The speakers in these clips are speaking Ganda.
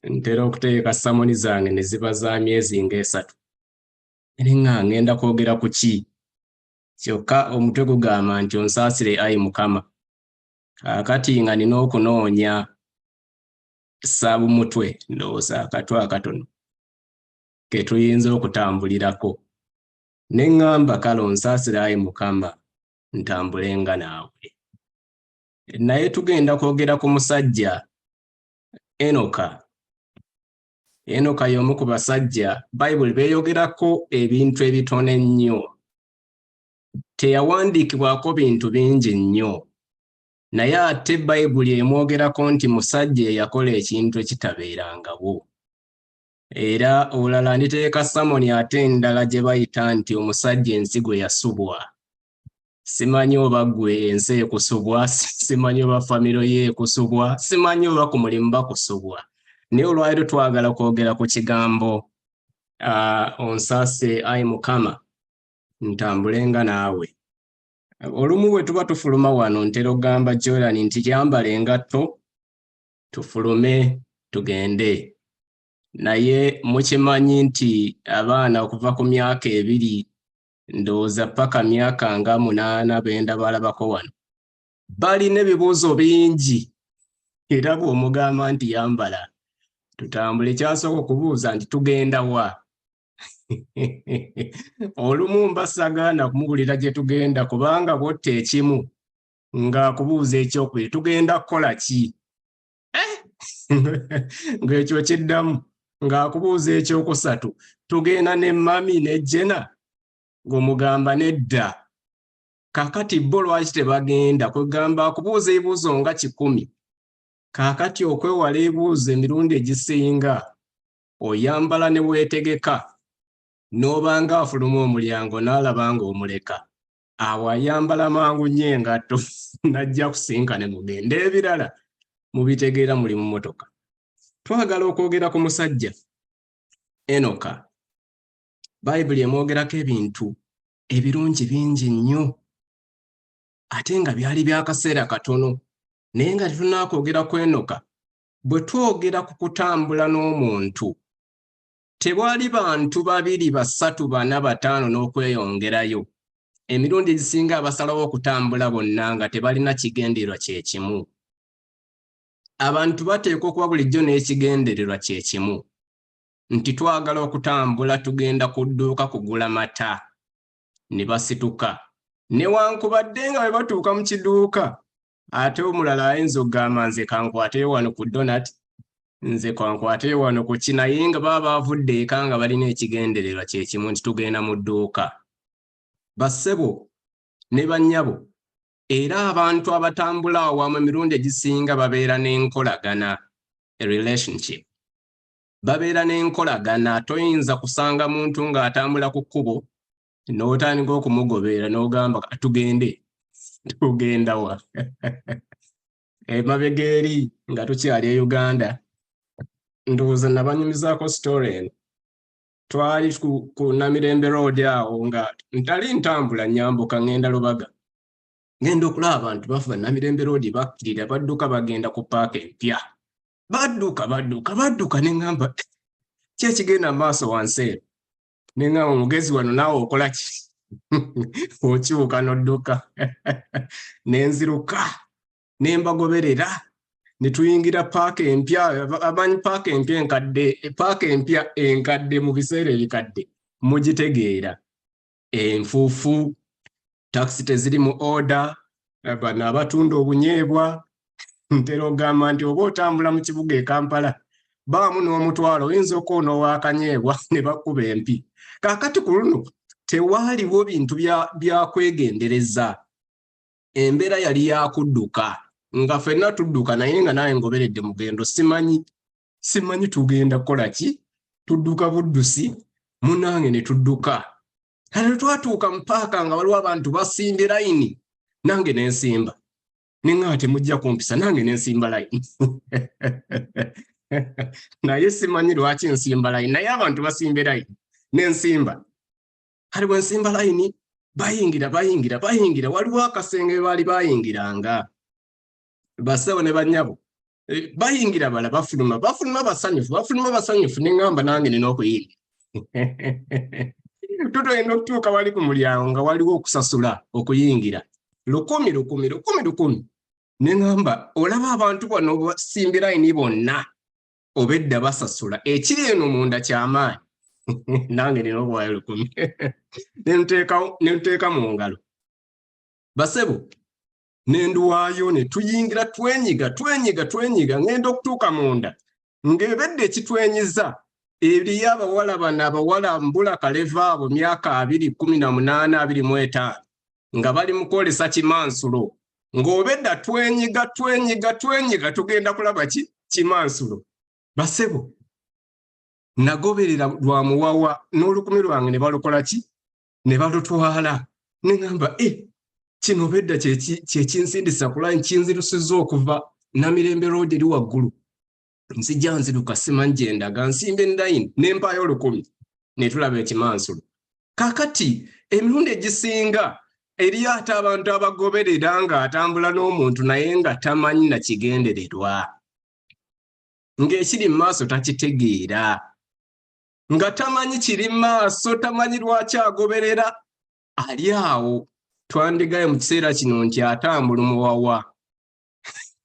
Ntera okuteeka sermon zange ne ziba za myezi ng'esatu. Era nga ngenda kwogera ku ki? Kyokka omutwe gugamba nti onsaasire ayi Mukama. Kaakati nga nina okunoonya ssaabumutwe, ndowooza akatwe akatono ke tuyinza okutambulirako. Ne ŋŋamba kale onsaasire ayi Mukama ntambulenga naawe. Naye tugenda kwogera ku musajja Enoka. Enoka y'omu ku basajja Bayibuli beeyogerako ebintu ebitono ennyo. Teyawandiikibwako bintu bingi nnyo. Naye ate Bayibuli emwogerako nti musajja eyakola ekintu ekitabeerangawo. Era olulala nditeeka sermon ate endala gye bayita nti omusajja ensi gwe yasubwa. Simanyi oba ggwe ensi ekusubwa, simanyi oba famire yo ekusubwa, simanyi oba ku mulimu bakusubwa. Naye olwaleero twagala kwogera ku kigambo onsaasire ayi Mukama ntambulenga naawe. Olumu bwe tuba tufuluma wano ntera okugamba Jordan nti yambala engatto tufulume tugende. Naye mukimanyi nti abaana okuva ku myaka 2 ndowooza paka myaka nga 8 benda balabako wano balina ebibuuzo bingi, era bw'omugamba nti yambala tutambule kyasooka okubuuza nti tugenda wa? Olumu mbasagaana kumubulira gye tugenda, kubanga bw'otta ekimu ng'akubuuza ekyokubiri, tugenda kukola ki? Ng'ekyo kiddamu ng'akubuuza ekyokusatu, tugenda ne mummy ne Jena? Ng'omugamba nedda. Kaakati bo lwaki tebagenda? Kwegamba akubuuza ebibuuzo nga 100. Kaakati okwewala ebibuuzo, emirundi egisinga oyambala ne weetegeka n'obanga afuluma omulyango n'alaba ng'omuleka awo, ayambala mangu nnyo engatto n'ajja kusinkane mugende, ebirala mubitegeera muli mu mmotoka. Twagala okwogera ku musajja Enoka. Bayibuli emwogerako ebintu ebirungi bingi nnyo, ate nga byali byakaseera katono. Naye nga tetunaakwogera ku Enoka, bwe twogera ku kutambula n'omuntu, tewali bantu babiri, basatu, bana, bataano n'okweyongerayo, emirundi egisinga abasalawo okutambula bonna nga tebalina kigendererwa kye kimu. Abantu bateekwa okuba bulijjo n'ekigendererwa kye kimu, nti twagala okutambula, tugenda ku dduuka kugula mata, ne basituka, newankubadde nga bwe batuuka mu kiduuka ate omulala ayinza okugamba nze kankwateyo wano ku donut, nze kankwateyo wano ku ki, naye nga baba bavudde eka nga balina ekigendererwa kye kimu nti tugenda mu dduuka. Bassebo ne bannyabo, era abantu abatambula awamu emirundi egisinga babeera n'enkolagana, a relationship, babeera n'enkolagana. Toyinza kusanga muntu ng'atambula ku kkubo n'otandika okumugoberera n'ogamba tugende. Tugenda wa? Emabega eri nga tukyali e Uganda, ndowooza nabanyumizaako story eno, twali ku Namirembe Road awo nga ntali ntambula nyambuka ngenda Lubaga, ngenda okulaba abantu bafa Namirembe Road bakkirira badduka bagenda ku paaka empya, badduka badduka badduka. Ne ŋŋamba ki ekigenda mu maaso wansi ero? Ne ŋŋamba omugezi wano naawe okola ki okyuka n'odduka? Ne nziruka ne mbagoberera ne tuyingira paaka empya. Amanyi paaka empya enkadde, paaka empya enkadde mu biseera ebikadde mugitegeera, enfuufu, takisi teziri mu order, bano abatunda obunyeebwa. Ntera okugamba nti oba otambula mu kibuga e Kampala baamu n'omutwalo oyinza okuwona ow'akanyeebwa ne bakuba empi. Kaakati ku luno tewaaliwo bintu bya kwegendereza, embeera yali yakudduka nga ffenna tudduka, naye nga naawe ngoberedde mugendo, simanyi tugenda kukola ki, tudduka buddusi munange ne tudduka. Kale twatuuka mu paaka nga waliwo abantu basimbye layini, nange nensimba, neŋŋamba temujja kumpisa, nange nensimba layini, naye simanyi lwaki nsimba layini, naye abantu basimbye layini nensimba. Kale bwe nsimba layini, bayingira bayingira bayingira, waliwo akasenge baali bayingiranga, bassebo ne bannyabo. Bayingira bala bafuluma, bafuluma basanyufu, bafuluma basanyufu. Ne ŋŋamba nange nina okuyingira. Tutwenda okutuuka wali ku mulyango nga waliwo okusasula okuyingira 1000, 1000, 1000, 1000. Ne ŋŋamba, olaba abantu bano basimbye layini bonna, obedda basasula, ekiri eno munda kyamaanyi, nange nina okuwaayo 1000. Ne nteeka mu ngalo, basebo, ne nduwaayo ne tuyingira. Twenyiga, twenyiga, twenyiga. Ŋŋenda okutuuka munda ng'ebedde ekitwenyiza eriyo abawala bano, abawala mbula kaleva abo, myaka 20, 18, 25, nga bali mu kwolesa kimansulo. Ng'obedda twenyiga, twenyiga, twenyiga, tugenda kulaba ki kimansulo. Basebo, nagoberera lwa muwawa n'olukumi lwange ne balukola ki, ne balutwala. Ne ŋŋamba, e kino bedda kyekinsindisa ku line, kinzirusizza okuva Namirembe Road eri waggulu. Nzija nziruka, simanyi gye ndaga, nsimba enlayini ne mpaayo 1000 ne tulaba ekimansulo. Kaakati emirundi egisinga eriyo ate abantu abagoberera ng'atambula n'omuntu naye nga tamanyi na kigendererwa, ng'ekiri mu maaso takitegeera, nga tamanyi kiri mu maaso, tamanyi lwaki agoberera, ali awo. Twandigaye mu kiseera kino nti atambula muwawa,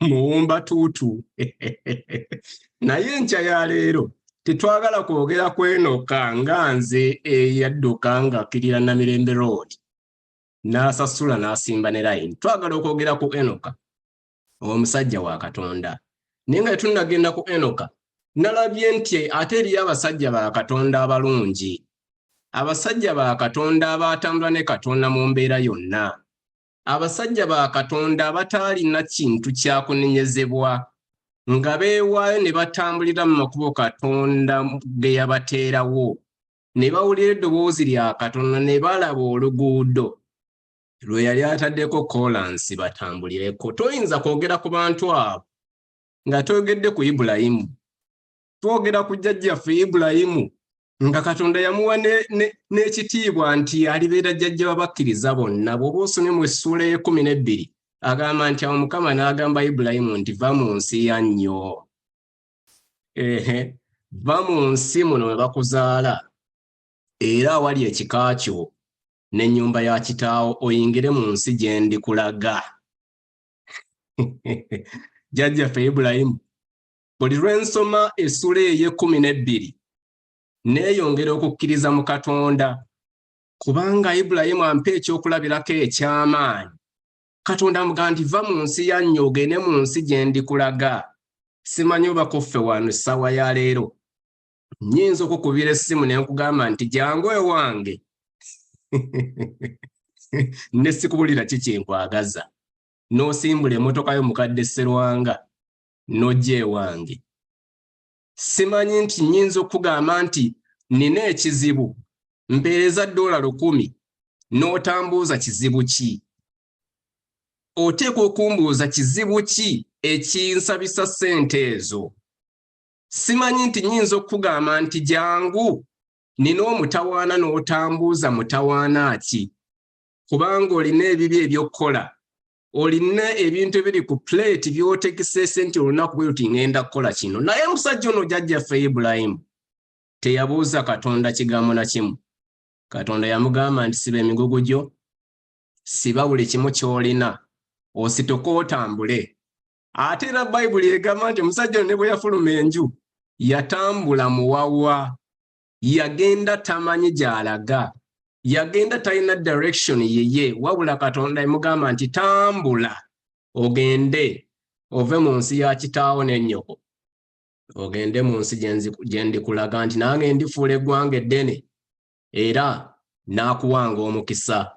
muwumba tuutu. Naye enkya ya leero tetwagala kwogera kwenoka nga nze eyadduka ng'akkirira Namirembe Road n'asasula n'asimba ne layini. Twagala okwogera ku Enoka, omusajja wa Katonda. Naye nga tetunnagenda ku Enoka, nalabye nti ate eriyo abasajja ba Katonda abalungi, abasajja ba Katonda abatambula ne Katonda mu mbeera yonna, abasajja ba Katonda abataalina kintu kyakunenyezebwa, nga beewaayo ne batambulira mu makubo Katonda ge yabateerawo, ne bawulira eddoboozi lya Katonda, ne balaba oluguudo lwe yali ataddeko koolansi batambulireko. Toyinza kwogera ku bantu abo nga toyogedde ku Ibulayimu. Twogera ku jjajjaffe Ibulayimu, nga Katonda yamuwa n'ekitiibwa nti alibeera jjajja w'abakkiriza bonna. Bw'oba osomye mu essuula ey'e12, agamba nti awo Mukama n'agamba Ibulayimu nti, "Va mu nsi ya nnyo, ehe, va mu nsi muno we bakuzaala era awali ekika kyo n'ennyumba ya kitaawo, oyingire mu nsi gye ndikulaga." Jjajjaffe Ibulayimu, buli lwe nsoma essuula eyo ey'e12, neeyongera okukkiriza mu Katonda, kubanga Ibulayimu ampa ekyokulabirako eky'amaanyi. Katonda amugamba nti, "Va mu nsi ya nnyo, ogende mu nsi gye ndikulaga." Simanyi oba kuffe wano essaawa ya leero nnyinza okukubira essimu ne nkugamba nti, "Jangu ewange," ne sikubulira ki kyenkwagaza, n'osimbula emmotoka yo, mukadde Sserwanga, n'ojja ewange. Simanyi nti nnyinza okugamba nti, "Nina ekizibu, mpeereza $1,000," n'otambuuza kizibu ki. Oteekwa okumbuuza kizibu ki ekinsabisa ssente ezo. Simanyi nti nnyinza okukugamba nti, "Jangu, nina omutawaana," n'otambuuza mutawaana ki, kubanga olina ebibi eby'okukola, olina ebintu ebiri ku plate by'otegeseese nti olunaku bwe luti ŋŋenda kukola kino. Naye omusajja ono, jjajjaffe Ibulayimu, teyabuuza Katonda kigambo na kimu. Katonda yamugamba nti, "Siba emigugu gyo, siba buli kimu ky'olina, osituke otambule." Ate era Bayibuli egamba nti omusajja ono ne bwe yafuluma enju, yatambula muwawa, yagenda tamanyi gy'alaga, yagenda talina direction yeye, wabula Katonda emugamba nti, "Tambula ogende, ove mu nsi ya kitaawo n'ennyoko, ogende mu nsi gye ndikulaga, nti nange ndifuula eggwanga eddene, era naakuwanga omukisa,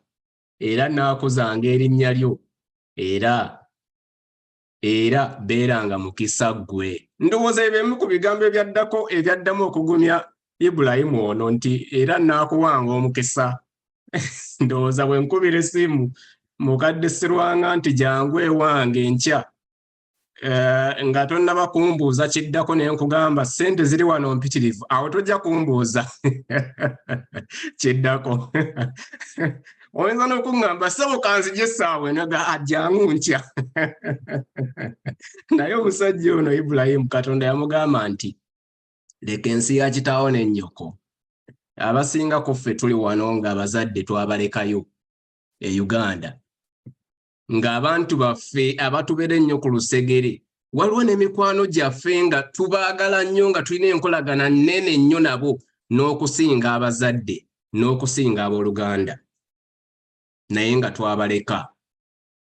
era naakuzanga erinnya lyo, era beeranga mukisa ggwe." Ndowooza ebyemu ku bigambo ebyaddako ebyaddamu okugumya Ibulayimu ono nti, "Era naakuwanga omukisa." Ndowooza bwe nkubira essimu mukadde Sirwanga nti, "Jangu ewange enkya," nga tonnaba kumbuuza kiddako, ne nkugamba ssente ziri wano mpitirivu, awo tojja kumbuuza kiddako. Oyinza n'okuŋŋamba, "Ssebo, kanzije essaawa eno." Ga ajjangu nkya. Naye omusajja ono Ibulayimu, Katonda yamugamba nti, "Leka ensi ya kitaawo ne nnyoko." Abasinga ku ffe tuli wano ng'abazadde twabalekayo e Uganda, ng'abantu baffe abatubeera ennyo ku lusegere, waliwo n'emikwano gyaffe nga tubaagala nnyo, nga tulina enkolagana nnene nnyo nabo n'okusinga abazadde n'okusinga abooluganda, naye nga twabaleka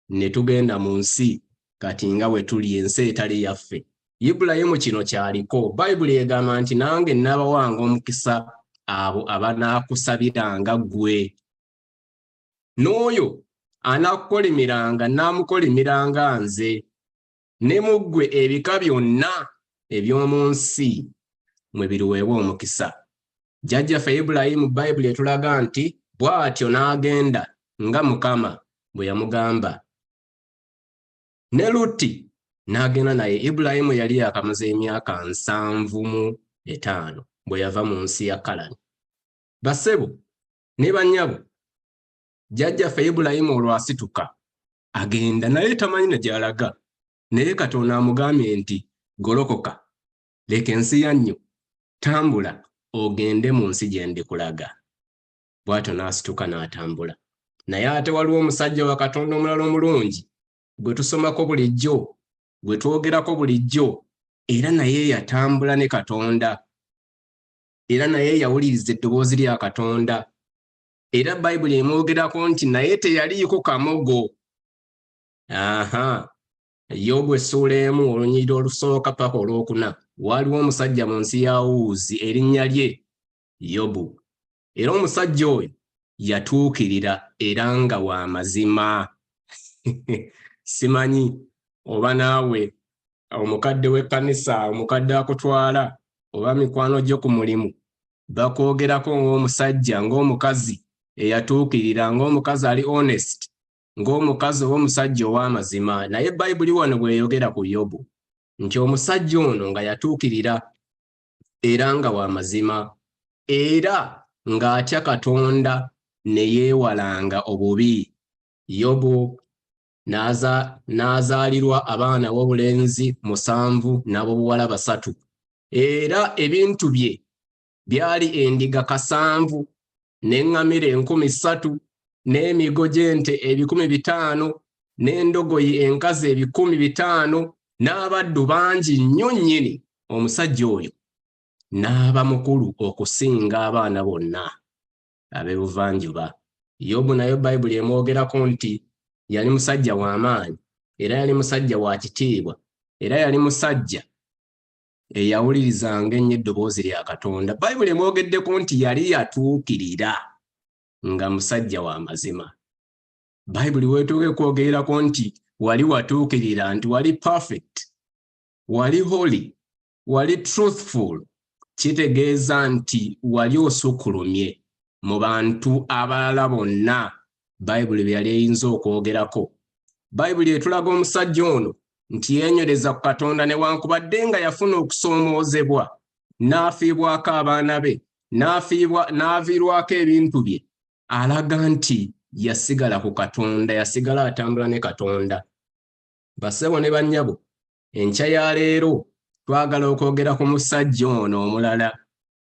ne tugenda mu nsi. Kati nga bwe tuli ensi etali yaffe, Ibulayimu kino kyaliko. Bayibuli egamba nti, "Nange nnaabawanga omukisa abo abanaakusabiranga ggwe, n'oyo anaakukolimiranga nnaamukolimiranga nze, ne mu ggwe ebika byonna eby'omu nsi mwe biriweebwa omukisa." Jjajjaffe Ibulayimu, Bayibuli etulaga nti bw'atyo n'agenda nga Mukama bwe yamugamba, ne Lutti n'agenda naye. Ibulayimu yali yakamaze emyaka 75 bwe yava mu nsi ya Kalani. Basebo ne bannyabo, jjajjaffe Ibulayimu olwasituka agenda, naye tamanyi ne gy'alaga, naye Katonda amugambye nti, "Golokoka, leka ensi ya nnyo, tambula ogende mu nsi gye ndikulaga." Bw'atyo n'asituka n'atambula. Naye ate waliwo omusajja wa Katonda omulala omulungi gwe tusomako bulijjo, gwe twogerako bulijjo, era naye yatambula ne Katonda, era naye yawuliriza eddoboozi lya Katonda, era Bayibuli emwogerako nti naye teyaliiko kamogo. Aha, Yobu essuula 1, olunyiriri olusooka paka olwokuna. Waaliwo omusajja mu nsi ya Wuuzi, erinnya lye Yobu, era omusajja oyo yatuukirira era nga wa mazima. Simanyi oba naawe omukadde w'ekkanisa, omukadde akutwala, oba mikwano gyo ku mulimu bakwogerako ng'omusajja, ng'omukazi eyatuukirira, ng'omukazi ali honest, ng'omukazi oba omusajja ow'amazima. Naye Bayibuli wano bw'eyogera ku Yobu nti omusajja ono nga yatuukirira era nga wa mazima, era ng'atya Katonda ne yeewalanga obubi. Yobu n'azaalirwa abaana b'obulenzi musanvu n'ab'obuwala basatu, era ebintu bye byali endiga 700 n'eŋŋamira 3,000 n'emigo gy'ente 500,000 n'endogoyi enkazi 500,000 n'abaddu bangi nnyo nnyini. Omusajja oyo n'aba mukulu okusinga abaana bonna ab'ebuvanjuba. Yobu nayo Bayibuli emwogerako nti yali musajja w'amaanyi, era yali musajja wa kitiibwa, era yali musajja eyawulirizanga ennyo eddoboozi lya Katonda. Bayibuli emwogeddeko nti yali yatuukirira nga musajja wa mazima. Bayibuli weetuuka ekwogererako nti wali watuukirira, nti wali perfect, wali holy, wali truthful, kitegeeza nti wali osukkulumye mu bantu abalala bonna Bayibuli bye yali eyinza okwogerako. Bayibuli etulaga omusajja ono nti yeenywereza ku Katonda newankubadde nga yafuna okusoomoozebwa, n'afiibwako abaana be, n'aviirwako ebintu bye. Alaga nti yasigala ku Katonda, yasigala atambula ne Katonda. Basebo ne bannyabo, enkya ya leero twagala okwogera ku musajja ono omulala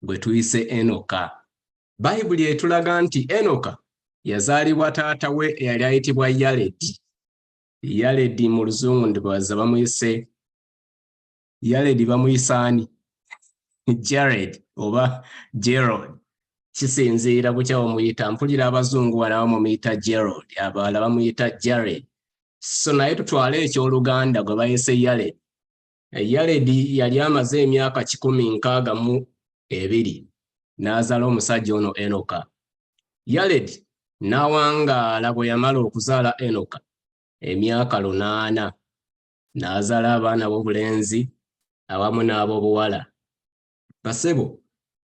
gwe tuyise Enoka. Bayibuli etulaga nti Enoka yazaalibwa taata we eyali ayitibwa Yaledi. Yaledi mu Luzungu ndowooza bamuyise Yaledi, bamuyise ani, Jared oba Gerald, kisinziira butya bamuyita. Mpulira abazungu bano bamumuyita Gerald, abalala bamuyita Jared, so naye tutwale ekyoluganda gwe bayise Yaledi. Yaledi yali amaze emyaka 162 n'azaala omusajja ono Enoka. Yaledi n'awangaala bwe yamala okuzaala Enoka emyaka 800, n'azaala abaana b'obulenzi awamu n'ab'obuwala. Basebo,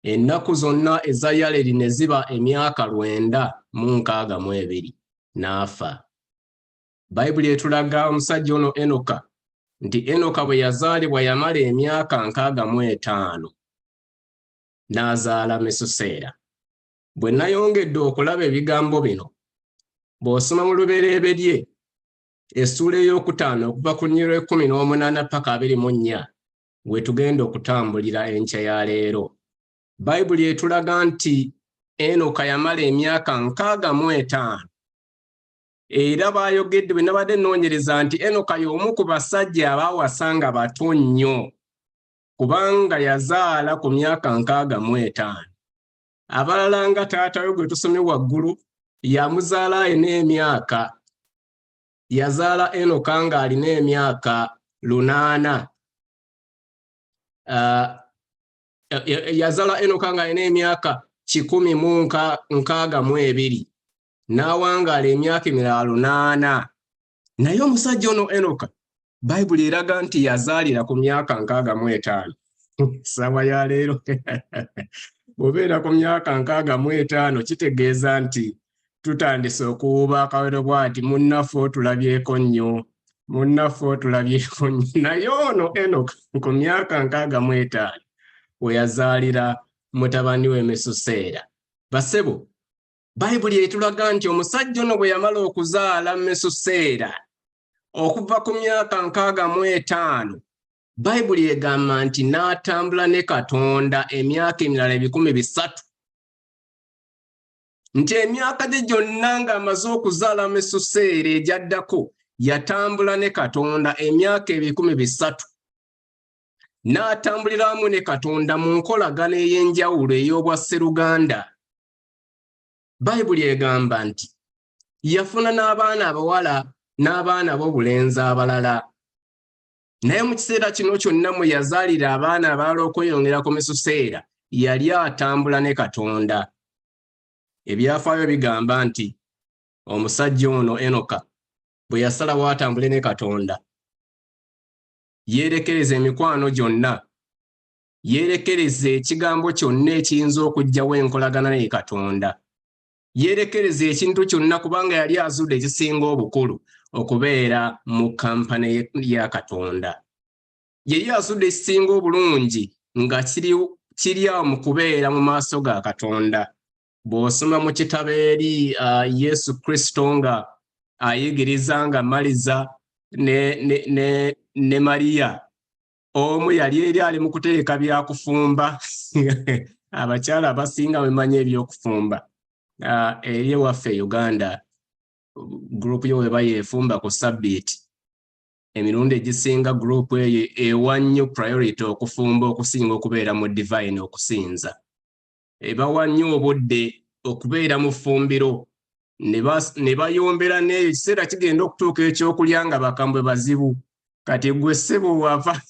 ennaku zonna eza Yaledi ne ziba emyaka 962, n'afa. Bayibuli etulaga omusajja ono Enoka nti Enoka bwe yazaalibwa yamala emyaka 65 n'azaala Mesuseera. Bwe nayongedde okulaba ebigambo bino, Bw'osoma mu Lubereberye essuula ey'okutaano okuva ku nnyiriri 18 paka 24, we tugenda okutambulira enkya ya leero, Bayibuli etulaga nti Enoka yamala emyaka 65. Era baayogedde bwe nabadde nnoonyereza nti Enoka y'omu ku basajja abaawasa nga bato nnyo, kubanga yazaala ku myaka 65. Abalala nga taata we gwe tusomye waggulu yamuzaala alina emyaka, yazaala Enoka ng'alina emyaka 8. Yazaala Enoka ng'alina emyaka 162, n'awangaala emyaka emirala 8. Naye omusajja ono Enoka, Bayibuli eraga nti yazaalira ku myaka 65. Ssaawa ya leero bw'obeera ku myaka 65, kitegeeza nti tutandise okuwuuba akawero bwati, "Munnaffe otulabyeko nnyo, munnaffe otulabyeko nnyo." Naye ono Enoka ku myaka 65 we yazaalira mutabani we Mesuseera. Basebo, Bayibuli etulaga nti omusajja ono bwe yamala okuzaala Mesuseera okuva ku myaka 65, Bayibuli egamba nti n'atambula ne Katonda emyaka emirala 300, nti emyaka gye gyonna ng'amaze okuzaala Mesuseera egyaddako, yatambula ne Katonda emyaka 300, n'atambuliramu ne Katonda mu nkolagana ey'enjawulo ey'obwa sseruganda. Bayibuli egamba nti yafuna n'abaana abawala n'abaana b'obulenzi abalala. Naye mu kiseera kino kyonna mwe yazaalira abaana abalala okweyongera ku Mesuseera, yali atambula ne Katonda. Ebyafaayo bigamba nti omusajja ono Enoka bwe yasalawo atambule ne Katonda, yeerekereza emikwano gyonna, yeerekereza ekigambo kyonna ekiyinza okuggyawo enkolagana ne Katonda, yeerekereza ekintu kyonna, kubanga yali azudde ekisinga obukulu okubeera mu kampani ya Katonda. Yali azudde ekisinga obulungi nga kiri awo mu kubeera mu maaso ga Katonda. Bw'osoma mu kitabo eri Yesu Kristo nga ayigiriza nga Maliza ne Mariya, omu yali eri ali mu kuteeka byakufumba. Abakyala abasinga bemanyi ebyokufumba. Eri ewaffe e Uganda, group yo weba yeefumba ku sabbiiti, emirundi egisinga group eyo ewa nnyo priority okufumba okusinga okubeera mu divine okusinza. Ebawa nnyo obudde okubeera mu ffumbiro ne bayombera n'eyo. Ekiseera kigenda okutuuka ekyokulya nga bakambwe bazibu. Kati gwe ssebo wava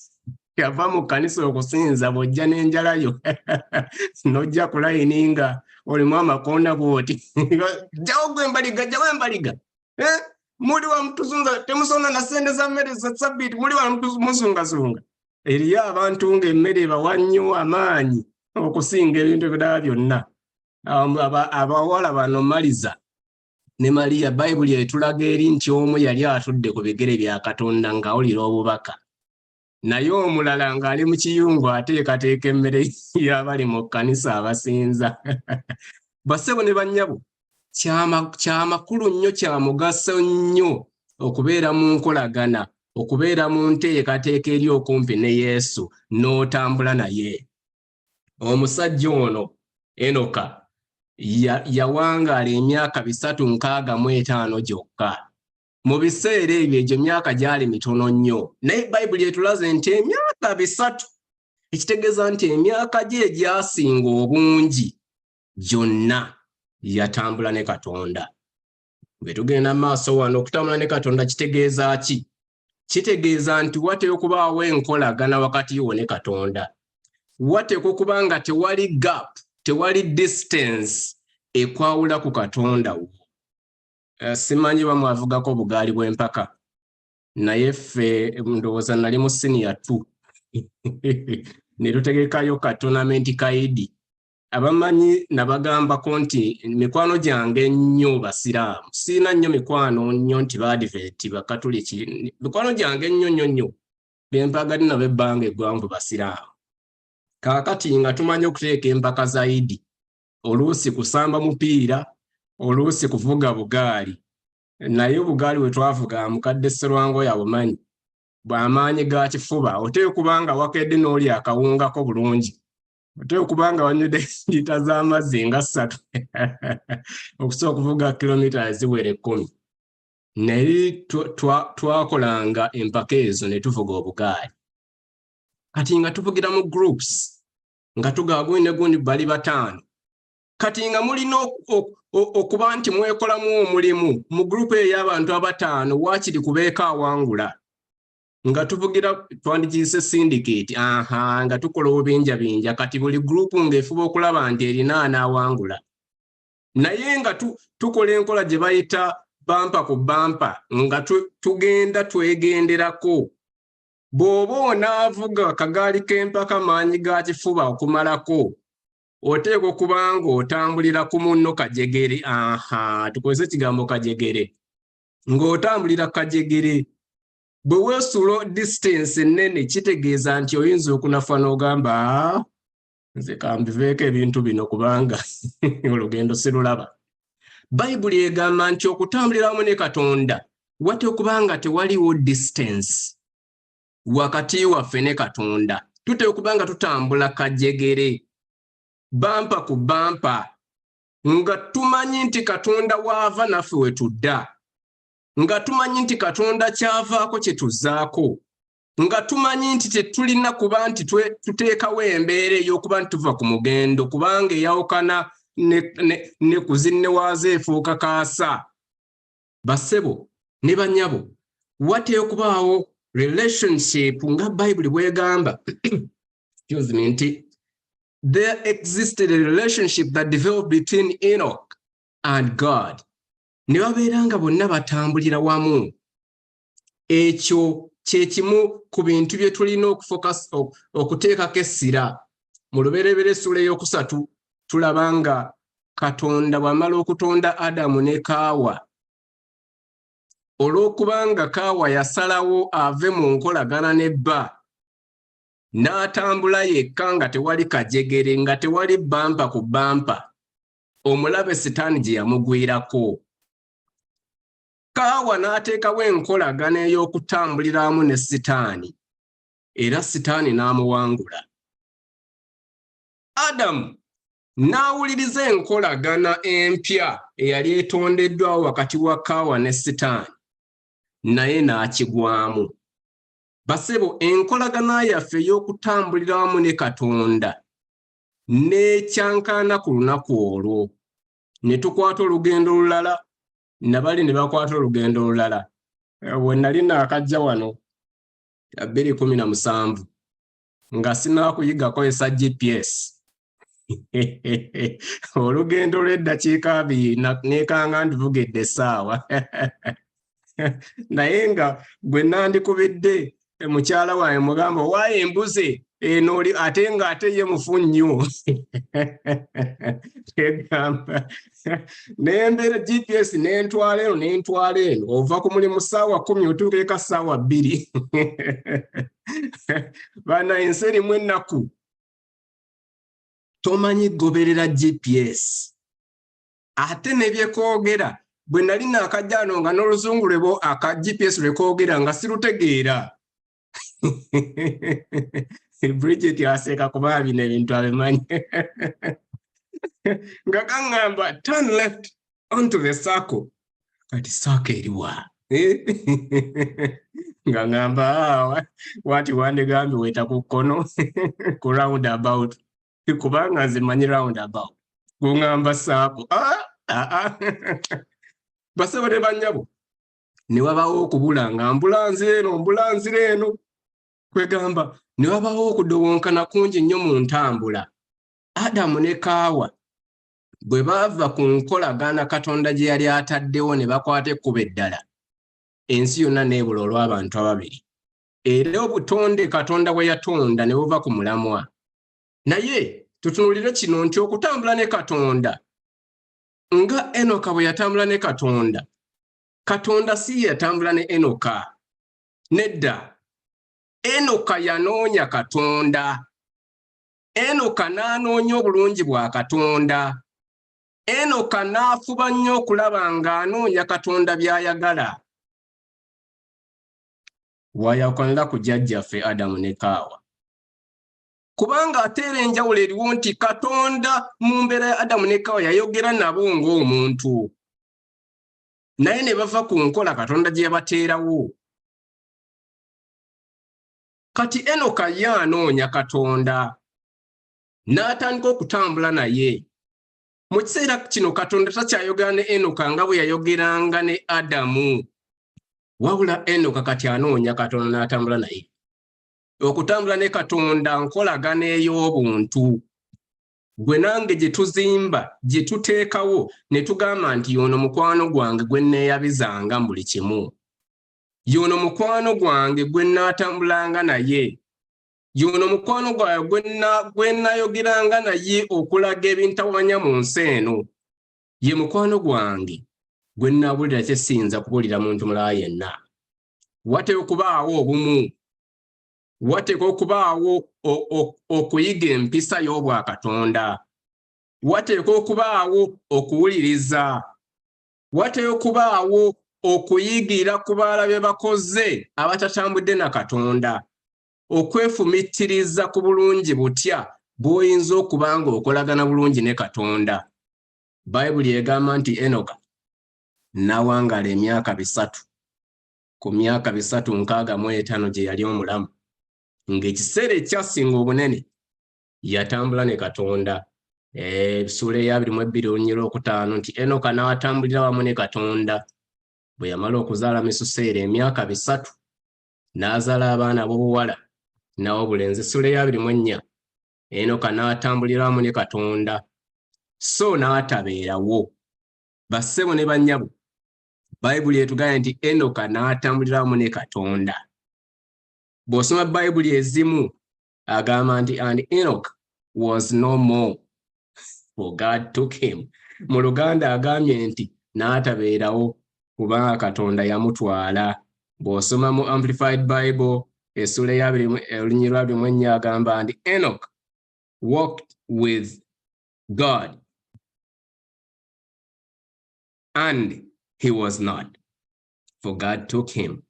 yava mu kkanisa okusinza, bw'ojja n'enjala yo n'ojja ku layini nga olimu amakoona bw'oti, "Jjawo gwe embaliga, jjawo embaliga. Eh? Muli wamutuzunza, temusonda na ssente za mmere za sabbiiti, muli wamuzungazunga." Eriyo abantu ng'emmere ebawa nnyo amaanyi okusinga ebintu ebirala byonna. Abawala bano Maliza ne Mariya, Bayibuli etulaga eri nti omu yali atudde ku bigere bya Katonda ng'awulira obubaka, naye omulala ng'ali mu kiyungu ateekateeka emmere y'abali mu kkanisa abasinza. Bassebo ne bannyabo, kyamakulu nnyo, kya mugaso nnyo okubeera mu nkolagana, okubeera mu nteekateeka eri okumpi ne Yesu n'otambula naye. Omusajja ono Enoka yawangaala emyaka 365 gyokka. Mu biseera ebyo, egyo emyaka gyali mitono nnyo, naye Bayibuli etulaze nti emyaka 300, ekitegeeza nti emyaka gye egyasinga obungi gyonna yatambula ne Katonda. Bwe tugenda mu maaso wano, okutambula ne Katonda kitegeeza ki? Kitegeeza nti wateekwa okubaawo enkolagana wakati wo ne Katonda. Wateekwa okuba nga tewali gap, tewali distance ekwawula ku Katonda wo. Simanyi bamwavugako obugaali bw'empaka, naye ffe ndowooza nali mu senior two ne tutegekayo ka tournament ka Idi. Abamanyi nabagambako nti mikwano gyange ennyo basiraamu, siina nnyo mikwano nnyo nti baadiventi, bakatuliki. Mikwano gyange ennyo nnyo nnyo bempagadde nabo ebbanga eggwanvu basiraamu. Kaakati nga tumanyi okuteeka empaka za Idi, oluusi kusamba mupiira, oluusi kuvuga bugaali. Naye obugaali bwe twavuga, mukadde Sserwango yabumanyi, bw'amaanyi ga kifuba. Oteekwa okuba nga wakedde n'oli akawungako bulungi, oteekwa okuba nga wanywedde liita z'amazzi nga 3 okusobola okuvuga kilomita eziwera 10. Naye twakolanga empaka ezo ne tuvuga obugaali. Kati nga tuvugira mu groups, nga tugaba gundi ne gundi, bali bataano. Kati nga mulina okuba nti mwekolamu omulimu mu group eyo y'abantu abataano, waakiri kubeeko awangula. Nga tuvugira, twandikiyise syndicate, aha, nga tukola obubinjabinja. Kati buli group ng'efuba okulaba nti erina anaawangula, naye nga tukola enkola gye bayita bumper ku bumper, nga tugenda twegenderako. Bw'oba onaavuga akagaali k'empaka maanyi ga kifuba okumalako, oteekwa okuba ng'otambulira ku munno kajegere. Aha, tukozese ekigambo kajegere, ng'otambulira kajegere. Bwe weesuula distance ennene, kitegeeza nti oyinza okunafa n'ogamba, "Ah, nze kambiveeko ebintu bino kubanga olugendo sirulaba." Bayibuli egamba nti okutambulira wamu ne Katonda wate okuba nga tewaliwo distance wakati waffe ne Katonda. Tuteekwa okuba nga tutambula kajegere, bumper ku bumper, nga tumanyi nti Katonda waava naffe we tudda, nga tumanyi nti Katonda kyavaako kye tuzzaako, nga tumanyi nti tetulina kuba nti tuteekawo embeera ey'okuba nti tuva ku mugendo, kubanga eyawukana ne ku zinne waazo efuuka kaasa. Bassebo ne bannyabo, wateekwa okubaawo relationship nga Bayibuli bw'egamba, excuse me, nti there existed a relationship that developed between Enoch and God, ne babeera nga bonna batambulira wamu. Ekyo kye kimu ku bintu bye tulina okuteekako essira. Mu Lubereberye essula ey'okusatu, tulaba nga Katonda bw'amala okutonda Adamu ne Kaawa, olw'okubanga Kaawa yasalawo ave mu nkolagana ne bba n'atambula yekka, nga tewali kajegere, nga tewali bumper ku bumper, omulabe Sitaani gye yamugwirako. Kaawa n'ateekawo enkolagana ey'okutambuliramu ne Sitaani, era Sitaani n'amuwangula. Adamu n'awuliriza enkolagana empya eyali etondeddwawo wakati wa Kaawa ne Sitaani, naye n'akigwamu. Basebo, enkolagana yaffe ey'okutambulira wamu ne Katonda n'ekyankaana ku lunaku olwo, ne tukwata olugendo olulala, nabali ne bakwata olugendo olulala. We nali naakajja wano 2017, nga sinaakuyiga kozesa GPS, olugendo lw'eddakiika 20 neekanga ndivugidde essaawa. Naye nga gwe nandikubidde mukyala wange, mugamba, "Waayo embuze eno oli," ate nga ate ye mufu nnyo. Egamba nembeera GPS nentwala eno, nentwala eno. Ova ku mulimu ssaawa 10, otuuka eka ssaawa 2. Bana, ensi erimu ennaku. Tomanyi goberera GPS, ate nebyekwogera. Bwe nali naakajja ano, nga n'oluzungu lwebo aka GPS lwekwogera nga sirutegeera. Bridget aseeka kuba bino ebintu abimanyi. Nga kaŋŋamba, "Turn left onto the circle." Kati circle eriwa? Nga ŋŋamba, "Ah, waati wandigambye weeta ku kkono ku round about, kubanga nze manyi round about." Guŋŋamba circle. Ah, ah, ah. Basebo ne bannyabo, ne wabaawo okubula, nga mbula nzira eno, mbula nzira eno. Kwegamba ne wabaawo okudobonkana kungi nnyo mu ntambula. Adamu ne Kaawa bwe baava ku nkolagana Katonda gye yali ataddewo ne bakwata ekkubo eddala, ensi yonna neebula olw'abantu ababiri, era obutonde Katonda bwe yatonda ne buva ku mulamwa. Naye tutunuulire kino nti okutambula ne Katonda nga Enoka bwe yatambula ne Katonda, Katonda si ye yatambula ne Enoka. Nedda, Enoka yanoonya Katonda. Enoka n'anoonya obulungi bwa Katonda. Enoka n'afuba nnyo okulaba ng'anoonya Katonda by'ayagala. Wayawukanira ku jjajjaffe Adamu ne Kaawa, kubanga ate era enjawulo eriwo nti Katonda mu mbeera ya Adamu ne Kaawa yayogera nabo ng'omuntu, naye ne bava ku nkola Katonda gye yabateerawo. Kati Enoka ye anoonya Katonda n'atandika okutambula naye. Mu kiseera kino Katonda takyayogera ne Enoka nga bwe yayogeranga ne Adamu, wabula Enoka kati anoonya Katonda n'atambula naye. Okutambula ne Katonda nkolagana ey'obuntu gwe nange gye tuzimba, gye tuteekawo ne tugamba nti yono mukwano gwange gwe nneeyabizanga mu buli kimu, yono mukwano gwange gwe nnaatambulanga naye, yono mukwano gwange gwe nnayogeranga naye okulaga ebintawanya mu nsi eno, ye mukwano gwange gwe nnaabulira kye siyinza kubulira muntu mulala yenna. Wateekwa okubaawo obumu, wateekwa okubaawo okuyiga empisa y'obwakatonda, wateekwa okubaawo okuwuliriza, wateekwa okubaawo okuyigira ku balala bye bakoze abatatambudde na Katonda, okwefumittiriza ku bulungi butya bw'oyinza okuba ng'okolagana bulungi ne Katonda. Bayibuli egamba nti Enoka n'awangaala emyaka 300 ku myaka 365 gye yali omulamu, ng'ekiseera ekyasinga obunene yatambula ne Katonda. Essuula eya 22 olunyiriri olwokutaano nti Enoka n'atambulira wamu ne Katonda. Bwe yamala okuzaala Misuseera emyaka 300, n'azaala abaana ab'obuwala n'ab'obulenzi. Essuula eya 24, Enoka n'atambulira wamu ne Katonda, so n'atabeerawo. Bassebo ne bannyabo, Bayibuli etugambye nti Enoka n'atambulira wamu ne Katonda. Bw'osoma Bayibuli ezimu agamba nti, "And Enoch was no more, for God took him." Mu Luganda agambye nti n'atabeerawo kubanga Katonda yamutwala. Bw'osoma mu Amplified Bible essuula eyabiri olunyiriri lwa 24 agamba nti, "Enoch walked with God and he was not, for God took him."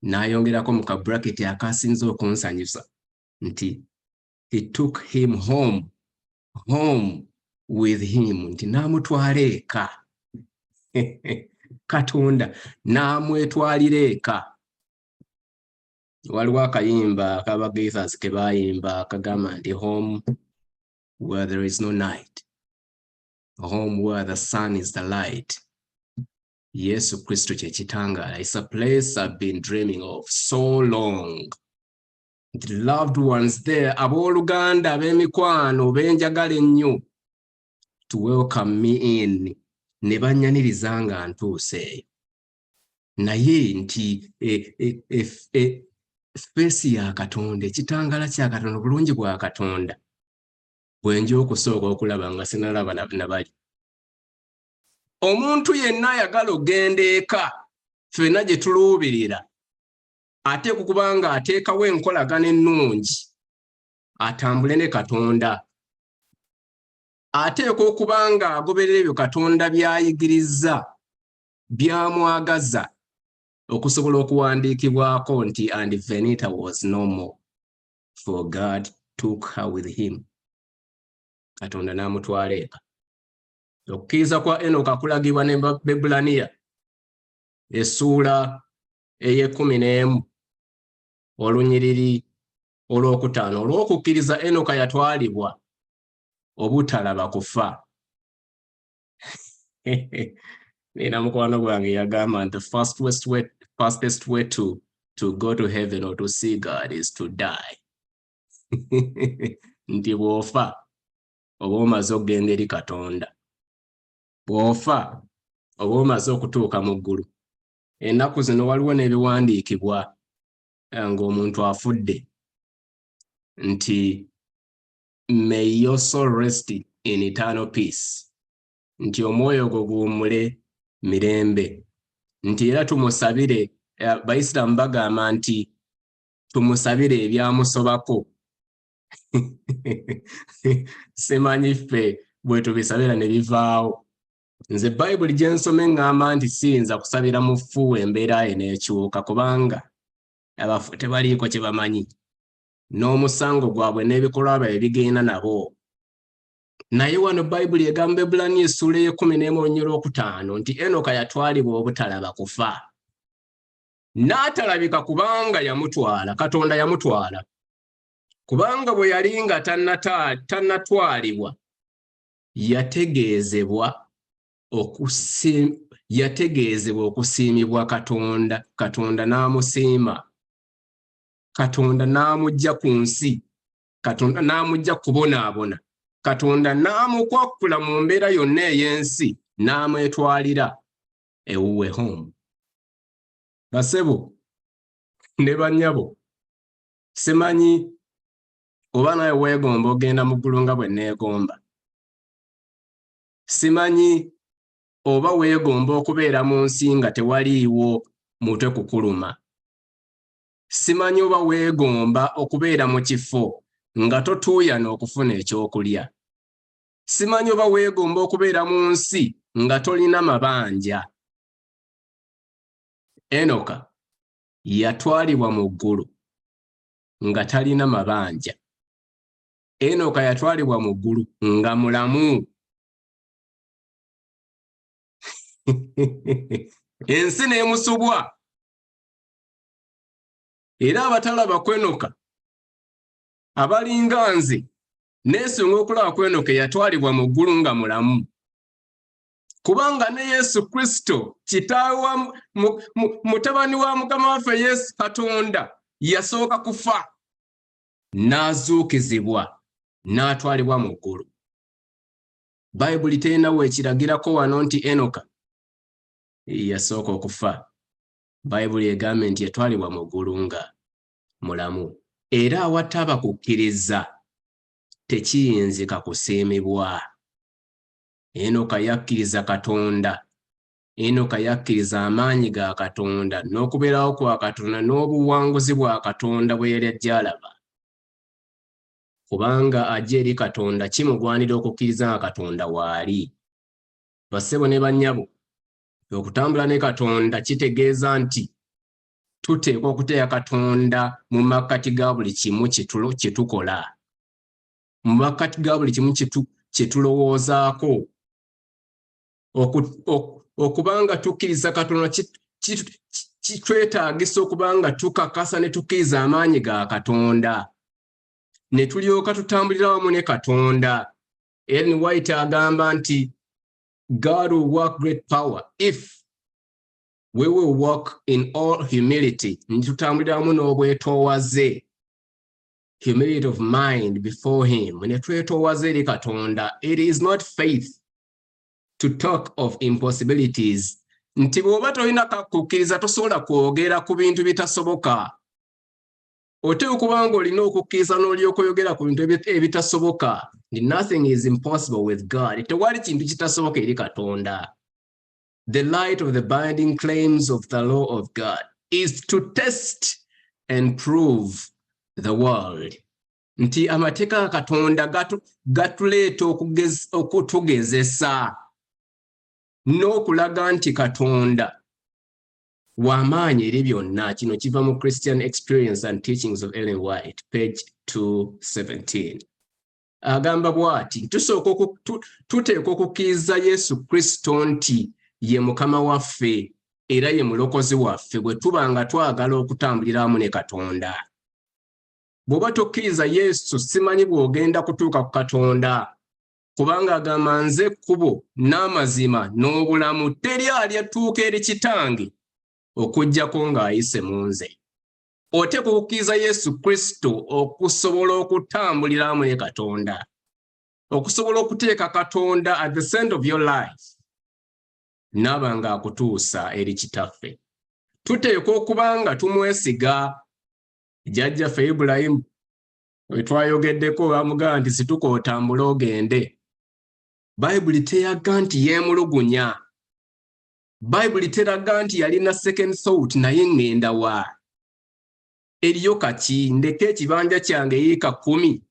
N'ayongerako mu kabraketi akasinze okunsanyusa nti, "He took him home, home with him," nti n'amutwala eka, Katonda n'amwetwalira eka. Waliwo akayimba akaba Gaithers ke baayimba akagamba nti, "Home where there is no night, home where the sun is the light." Yesu Kristo kye kitangaala. It's a place I've been dreaming of so long. The loved ones there, abooluganda, ab'emikwano benjagala ennyo, to welcome me in, ne bannyaniriza nga ntuuse eyo. Naye nti face ya Katonda, ekitangaala kya Katonda, obulungi bwa Katonda bwe nja okusooka okulaba nga sinalaba nabali. Omuntu yenna ayagala ogenda eka ffenna gye tuluubirira ateekwa okuba nga ateekawo enkolagana ennungi, atambule ne Katonda. Ateekwa okuba nga agoberera ebyo Katonda by'ayigiriza, by'amwagaza, okusobola okuwandiikibwako nti, "And Venita was no more, for God took her with him." Katonda n'amutwala eka. Okukkiriza kwa Enoka kulagibwa ne Bebulaniya essuula ey'e11 olunyiriri olwokutaano. Olw'okukkiriza Enoka yatwalibwa obutalaba kufa. Nina mukwano gwange yagamba nti the fastest way to go to heaven or to see God is to die, nti bw'ofa oba omaze okugenda eri Katonda, bw'ofa oba omaze okutuuka mu ggulu. Ennaku zino waliwo n'ebiwandiikibwa ng'omuntu afudde nti, "May your soul rest in eternal peace," nti omwoyo gwo guwummule mirembe, nti era tumusabire. Bayisiraamu bagamba nti tumusabire ebyamusobako. Simanyi ffe. Bwe tubisabira ne bivaawo. Nze Bayibuli gye nsoma eŋŋamba nti siyinza kusabira mufu embeera ye n'ekyuka, kubanga abafu tebaliiko kye bamanyi, n'omusango gwabwe n'ebikolwa byabwe bigenda nabo. Naye wano Bayibuli egamba, Ebulaniya essuula ey'e 11 olunyiriri olwokutaano, nti Enoka yatwalibwa obutalaba kufa, n'atalabika kubanga yamutwala, Katonda yamutwala. Kubanga bwe yali nga tannatwalibwa, yategeezebwa okusiimibwa Katonda. Katonda n'amusiima, Katonda n'amuggya ku nsi, Katonda n'amuggya kubonaabona, Katonda n'amukwakkula mu mbeera yonna ey'ensi, n'amwetwalira ewuwe, home. Basebo ne bannyabo, simanyi oba nawe weegomba ogenda mu ggulu nga bwe neegomba. Simanyi oba weegomba okubeera mu nsi nga tewaliiwo mutwe kukuluma. Simanyi oba weegomba okubeera mu kifo nga totuuyana okufuna ekyokulya. Simanyi oba weegomba okubeera mu nsi nga tolina mabanja. Enoka yatwalibwa mu ggulu nga talina mabanja. Enoka yatwalibwa mu ggulu nga mulamu. Ensi n'emusubwa. Era abatalaba kwenoka abalinga nze, neesunga okulaba kwenoka eyatwalibwa mu ggulu nga mulamu, kubanga ne Yesu Kristo, kitaawe wa mutabani wa Mukama waffe Yesu, Katonda yasooka kufa, n'azuukizibwa, n'atwalibwa mu ggulu. Bayibuli terinawo ekiragirako wano nti Enoka yasooka okufa. Bayibuli egambye nti yatwalibwa mu ggulu nga mulamu. Era awataba kukkiriza tekiyinzika kusiimibwa. Enoka yakkiriza Katonda. Enoka yakkiriza amaanyi ga Katonda n'okubeerawo kwa Katonda n'obuwanguzi bwa Katonda bwe yali ajja alaba, kubanga ajja eri Katonda kimugwanira okukkiriza nga Katonda waali. Bassebo ne bannyabo, okutambula ne Katonda kitegeeza nti tuteekwa okuteeka Katonda mu makkati ga buli kimu kye tukola, mu makkati ga buli kimu kye tulowoozaako. Okubanga tukkiriza Katonda kitwetaagisa okubanga tukakasa ne tukkiriza amaanyi ga Katonda, ne tulyoka tutambulira wamu ne Katonda. Ellen White agamba nti God will work great power if we will walk in all humility, tutambulira wamu n'obwetoowaze, humility of mind before him, ne twetoowaza eri Katonda. It is not faith to talk of impossibilities, nti bw'oba tolina kakukkiriza tosobola kwogera ku bintu bitasoboka. Oteekwa okuba nga olina okukkiriza n'olyoka oyogera ku bintu ebitasoboka. Nothing is impossible with God. Tewali kintu kitasoboka eri Katonda. The light of the binding claims of the law of God is to test and prove the world, nti amateeka ga Katonda gatuleeta okutugezesa n'okulaga nti Katonda w'amaanyi eri byonna. Kino kiva mu Christian Experience and Teachings of Ellen White, page 217. Agamba bw'ati: tusooka tuteekwa okukkiriza Yesu Kristo nti ye Mukama waffe era ye Mulokozi waffe, bwe tuba nga twagala okutambulira wamu ne Katonda. Bw'oba tokkiriza Yesu, simanyi bw'ogenda kutuuka ku Katonda, kubanga agamba, "Nze kkubo n'amazima n'obulamu. Teri alyatuuka eri Kitange okuggyako ng'ayise mu nze." Oteekwa okukkiriza Yesu Kristo okusobola okutambulira wamu ne Katonda, okusobola okuteeka Katonda at the center of your life, naaba ng'akutuusa eri Kitaffe. Tuteekwa okuba nga tumwesiga. Jjajjaffe Ibulayimu we twayogeddeko, bamugamba nti, "Situka otambule ogende." Bayibuli teraga nti yeemulugunya. Bayibuli teraga nti yalina second thought, "Naye ŋŋenda wa? Eriyo kaki? Ndeke ekibanja kyange yiika 10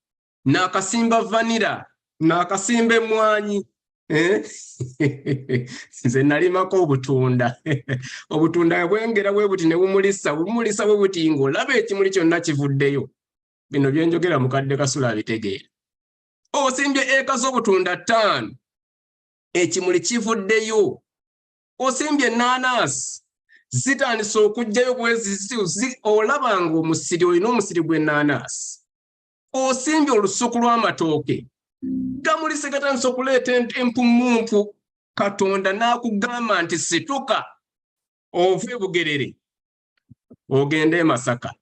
naakasimba vanilla." Naakasimba emmwanyi, eh? Nze nalimako obutunda. Obutunda bwengera bwe buti ne bumulisa, bumulisa bwe buti, ng'olaba ekimuli kyonna kivuddeyo. Bino byenjogera mukadde Kasula abitegeera. Osimbye eka z'obutunda 5, ekimuli kivuddeyo. Osimbye ennaanansi, zitandise okugjayo bwezi, olaba nga omusiri, olina omusiri gw'ennaanansi. Osimbye olusuku lw'amatooke, gamulise, gatandise okuleeta empumumpu. Katonda n'akugamba nti situka ove e Bugerere ogende e Masaka.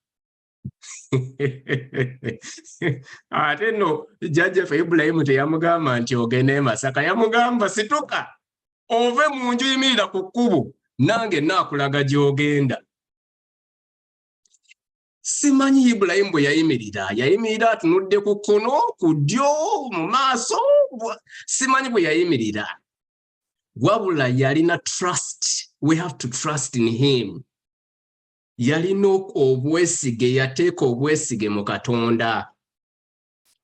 Ate nno jjajjaffe Ibulayimu teyamugamba nti ogende e Masaka, yamugamba situka ove mu nju, yimirira ku kkubo, nange naakulaga gy'ogenda. Simanyi Ibulayimu bwe yayimirira, yayimirira atunudde ku kkono, ku ddyo, mu maaso, simanyi bwe yayimirira, wabula yalina trust. We have to trust in him. Yalina obwesige, yateeka obwesige mu Katonda.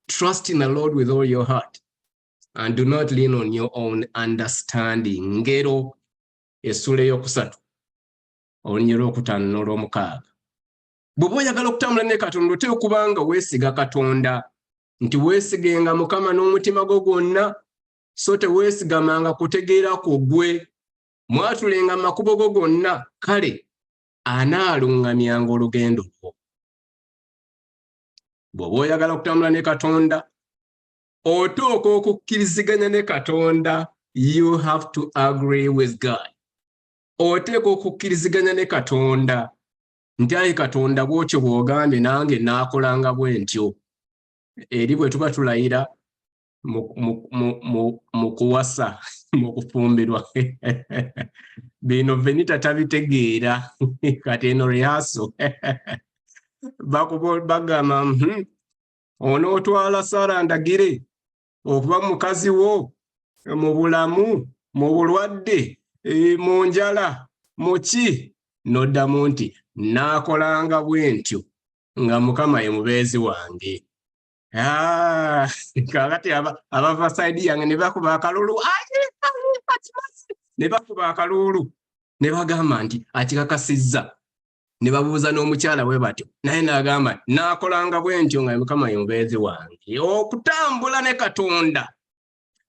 Trust in the Lord with all your heart and do not lean on your own understanding. Ngero essula 3, olunyiriri 5 n'olwomukaaga. Bw'oba oyagala okutambula ne Katonda, oteeka okuba nga weesiga Katonda, nti weesigenga Mukama n'omutima gwo gwonna, so teweesigamanga kutegeera kwo ggwe. Mwatulenga amakubo go gonna, kale anaaluŋŋamyanga olugendo lwo. Bw'oba oyagala okutambula ne Katonda, otuuka okukkiriziganya ne Katonda. You have to agree with God. Oteeka okukkiriziganya ne Katonda nti ayi Katonda, bw'otyo bw'ogambye, nange naakolanga bwe ntyo. Eri bwe tuba tulayira mu kuwasa, mu kufumbirwa, bino Venita tabitegeera. Kati eno rehearsal, bagamba, "Onootwala Sara Ndagire okuba mukazi wo mu bulamu, mu bulwadde, mu njala, mu ki?" N'oddamu nti naakolanga bwe ntyo nga Mukama ye mubeezi wange. Ah, kakati abava side yange ne bakuba akalulu, ne bakuba akalulu ne bagamba nti akikakasizza. Ne babuuza n'omukyala bwe batyo, naye n'agamba naakolanga bwe ntyo nga Mukama ye mubeezi wange. Okutambula ne Katonda,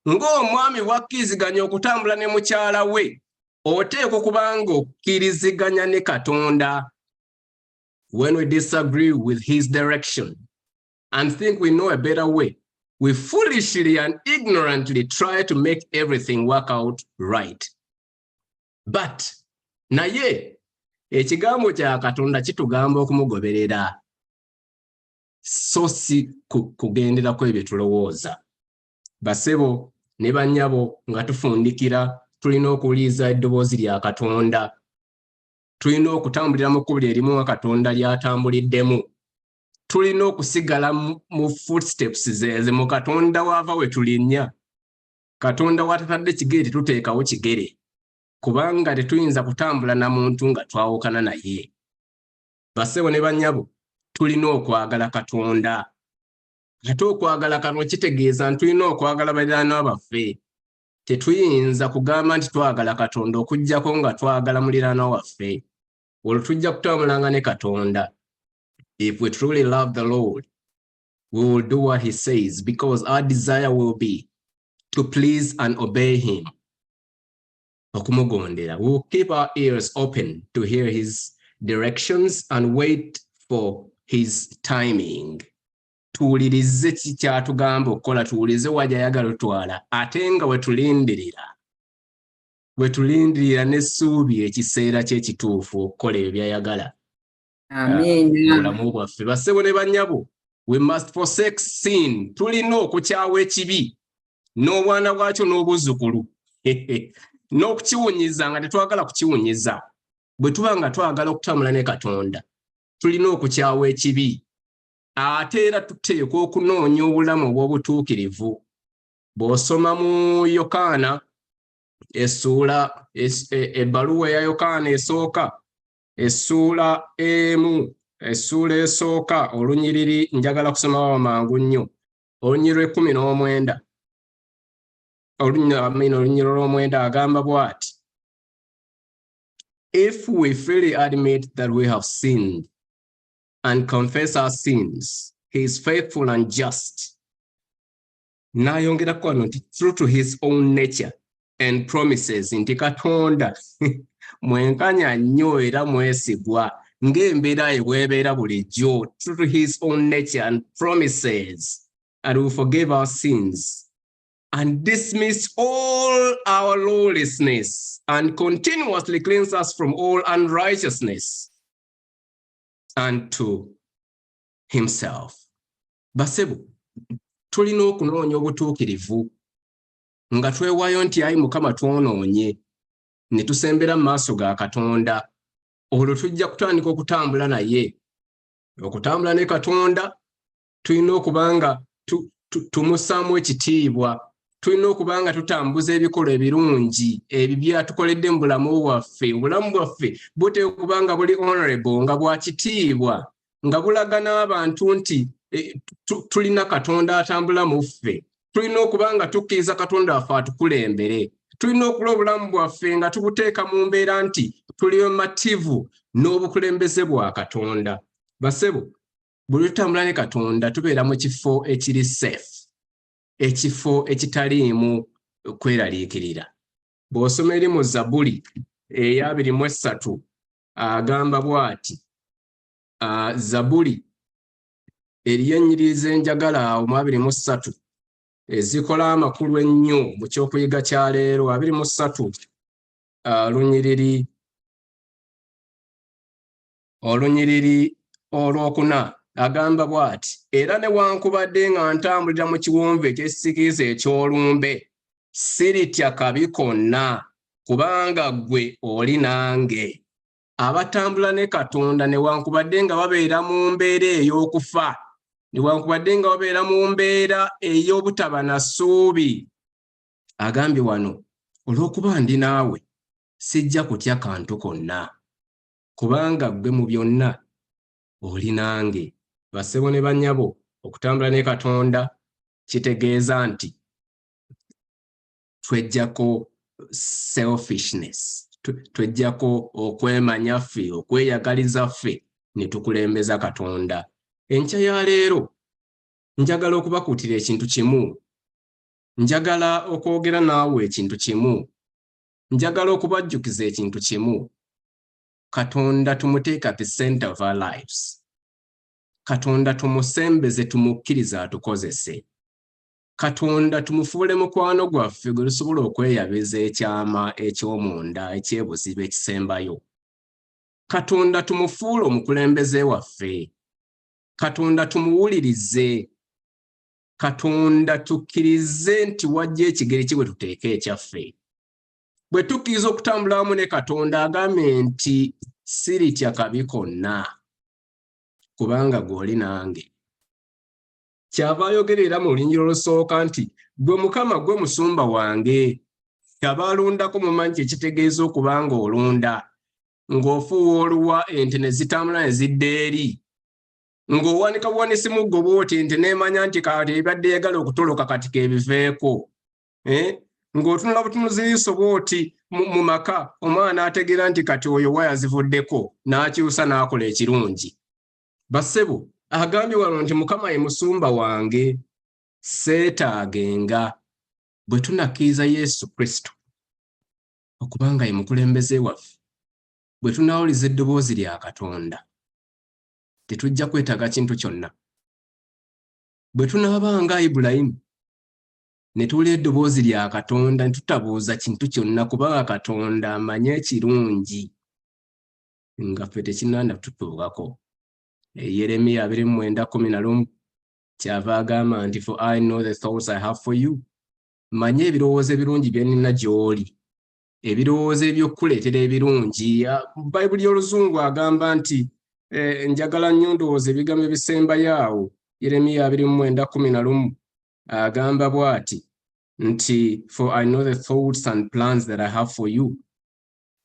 ng'omwami bw'akkiriziganya okutambula ne mukyala we, oteekwa okuba ng'okkiriziganya ne Katonda. When we disagree with his direction and think we know a better way, we foolishly and ignorantly try to make everything work out right. But naye ekigambo kya Katonda kitugamba okumugoberera, so si kugenderako ebyo tulowooza. Basebo ne bannyabo, nga tufundikira, tulina okuwuliriza eddoboozi lya Katonda. Tulina okutambulira mu kkubo erimu nga Katonda ly'atambuliddemu. Tulina okusigala mu footsteps zeze mu Katonda waava we tulinnya. Katonda watatadde kigere, tetuteekawo kigere, kubanga tetuyinza kutambula na muntu nga twawukana naye. Basebo ne bannyabo, tulina okwagala Katonda. Ate okwagala Katonda kitegeeza nti tulina okwagala baliraanwa baffe. Tetuyinza kugamba nti twagala Katonda okuggyako nga twagala muliraanwa waffe. Olwo tujja kutambulanga ne Katonda. If we truly love the Lord, we will do what he says, because our desire will be to please and obey him, okumugondera. We will keep our ears open to hear his directions and wait for his timing. Tuwulirize ki kyatugamba okukola, tuwulirize wa gy'ayagala otwala, ate nga we tulindirira n'essuubi ekiseera kye ekituufu okukola ebyo by'ayagala Amiina. bulamu bwaffe. Bassebo ne bannyabo, we must forsake sin. Tulina okukyawa ekibi n'obwana bwakyo n'obuzzukulu n'okukiwunyiza nga tetwagala kukiwunyiza. Bwe tuba nga twagala okutambula ne Katonda, tulina okukyawa ekibi. Ate era tuteekwa okunoonya obulamu obw'obutuukirivu. Bw'osoma mu Yokaana essuula ebbaluwa eya Yokaana esooka, essuula 1, essuula esooka, olunyiriri, njagala kusoma wa mangu nnyo, olunyiriri 19. Olunyiriri olw'omwenda agamba bw'ati: "If we freely admit that we have sinned and confess our sins, he is faithful and just," n'ayongerako wano nti "true to his own nature and promises," nti Katonda mwenkanya nnyo era mwesigwa ng'embeera ye bw'ebeera bulijjo, "true to his own nature and promises, and will forgive our sins and dismiss all our lawlessness and continuously cleanse us from all unrighteousness unto himself." Basebo, tulina okunoonya obutuukirivu nga twewaayo nti, "Ayi Mukama, twonoonye," ne tusembera mu maaso ga Katonda. Olwo tujja kutandika okutambula naye. Okutambula ne Katonda, tulina okuba nga tumussaamu ekitiibwa. Tulina okuba nga tutambuza ebikolwa ebirungi ebyo byatukoledde mu bulamu bwaffe. Obulamu bwaffe buteekwa okuba nga buli honorable, nga bwa kitiibwa, nga bulaga n'abantu nti tulina Katonda atambula mu ffe. Tulina okuba nga tukkiriza Katonda waffe atukulembere. Tulina okula obulamu bwaffe nga tubuteeka mu mbeera nti tuli bamativu n'obukulembeze bwa Katonda. Basebo, buli tutambula ne Katonda, tubeera mu kifo ekiri safe, ekifo ekitaliimu kweraliikirira. Bw'osoma eri mu Zabuli eya 23, agamba bw'ati, Zabuli eriyo ennyiriri z'enjagala awo mu 23 ezikola amakulu ennyo mu kyokuyiga kya leero. 23, lunyiriri, olunyiriri olwokuna, agamba bw'ati: "Era newankubadde nga ntambulira mu kiwonvu eky'ekisiikirize eky'olumbe, siritya kabi konna, kubanga ggwe oli nange." Abatambula ne Katonda, newankubadde nga babeera mu mbeera ey'okufa, newankubadde nga babeera mu mbeera ey'obutaba na ssuubi, agambye wano, "Olw'okuba ndi naawe, sijja kutya kantu konna, kubanga ggwe mu byonna oli nange." Bassebo ne bannyabo, okutambula ne Katonda kitegeeza nti tweggyako selfishness, tweggyako okwemanya ffe, okweyagaliza ffe, ne tukulembeza Katonda. Enkya ya leero njagala okubakuutira ekintu kimu, njagala okwogera naawe ekintu kimu, njagala okubajjukiza ekintu kimu: Katonda tumuteeka at the center of our lives. Katonda tumusembeze, tumukkirize atukozese. Katonda tumufuule mukwano gwaffe gwe tusobola okweyabiza ekyama eky'omunda, ekyebuziba ekisembayo. Katonda tumufuule omukulembeze waffe. Katonda tumuwulirize. Katonda tukkirize nti wajja ekigere ki bwe tuteeka ekyaffe. Bwe tukkiriza okutambula wamu ne Katonda, agambye nti, "Siritya kabi konna, kubanga gw'oli nange." Kyava ayogera era mu lunyiriri olusooka nti, "Gwe Mukama, gwe musumba wange." Abaalundako mumanyi kyekitegeeza okuba nga olunda, ng'ofuuwa oluwa, ente ne zitambula ne zidda eri, ng'owanika buwanisi muggo bw'oti, ente n'emanya nti kati ebadde eyagala okutoloka kati kebiveeko, eh? Ng'otunula butunuzi liiso bw'oti mu maka, omwana ategeera nti kati oyo waya zivuddeko, n'akyusa n'akola ekirungi. Bassebo, agambye wano nti, "Mukama ye musumba wange, seetaagenga." Bwe tunakkiriza Yesu Kristo okubanga ye mukulembeze waffe, bwe tunaawuliza eddoboozi lya Katonda, tetujja kwetaaga kintu kyonna. Bwe tunaaba nga Ibulayimu ne tuwulira eddoboozi lya Katonda, ne tutabuuza kintu kyonna, kubanga Katonda amanye ekirungi nga ffe tekinnanda tutuukako. Yeremiya 29:11 kyava agamba nti, "For I know the thoughts I have for you," manye ebirowoozo ebirungi bye nnina gy'oli, ebirowoozo eby'okukuleetera ebirungi. Bayibuli y'Oluzungu agamba nti, njagala nnyo ndowooza ebigambo ebisembayo awo, Yeremiya 29:11 agamba bw'ati nti, "For I know the thoughts and plans that I have for you,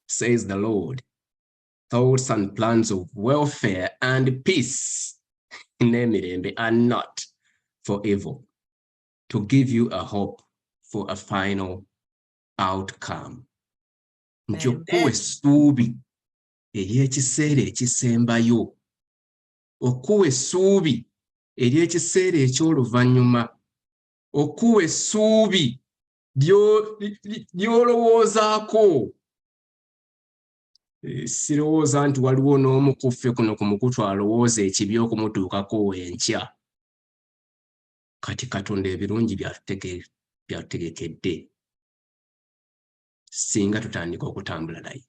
says the Lord, thoughts and plans of welfare and peace," n'emirembe, "and not for evil, to give you a hope for a final outcome, nti okuwa essuubi ery'ekiseera ekisembayo, okuwa essuubi ery'ekiseera eky'oluvannyuma, okuwa essuubi ly'olowoozaako. Sirowooza nti waliwo n'omu ku ffe kuno ku mukutu alowooza ekibi okumutuukako enkya. Kati Katonda ebirungi byatutegekedde singa tutandika okutambula naye.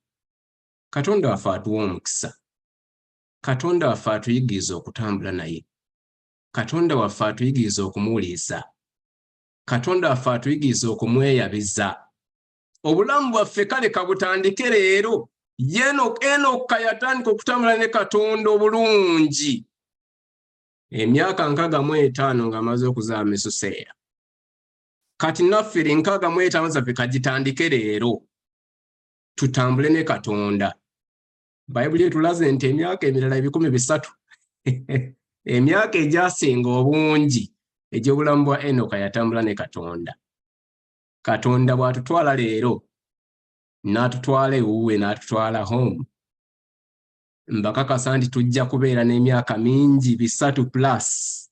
Katonda waffe atuwa omukisa, Katonda waffe atuyigiriza okutambula naye, Katonda waffe atuyigiriza okumuwuliriza, Katonda waffe atuyigiriza okumweyabiza. Obulamu bwaffe kale kabutandike leero. Enoka yatandika okutambula ne Katonda obulungi emyaka 65 ng'amaze okuzaala Mesuseera. Kati naffe 65 zaffe kagitandike leero, tutambule ne Katonda. Bayibuli etulaze nti emyaka emirala 300, emyaka egyasinga obungi egy'obulamu bwa Enoka, yatambula ne Katonda. Katonda bw'atutwala leero n'atutwala ewuwe, n'atutwala home, mbakakasa nti tujja kubeera n'emyaka mingi 300 plus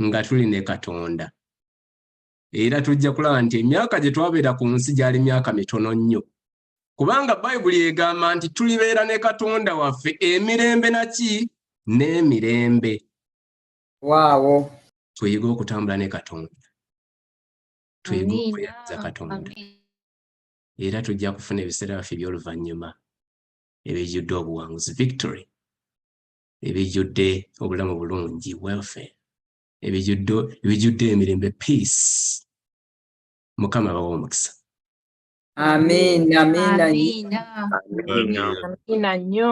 nga tuli ne Katonda, era tujja kulaba nti emyaka gye twabeera ku nsi gyali myaka mitono nnyo, kubanga Bayibuli egamba nti tulibeera ne Katonda waffe emirembe naki n'emirembe. Waawo. Tuyige okutambula ne Katonda, tuyige okweyabiza Katonda, era tujja kufuna ebiseera byaffe eby'oluvannyuma ebijjudde obuwanguzi, victory, ebijjudde obulamu bulungi, welfare, ebijjudde emirembe, peace. Mukama abawa omukisa. Amiina, amiina. Amiina. Amiina nnyo.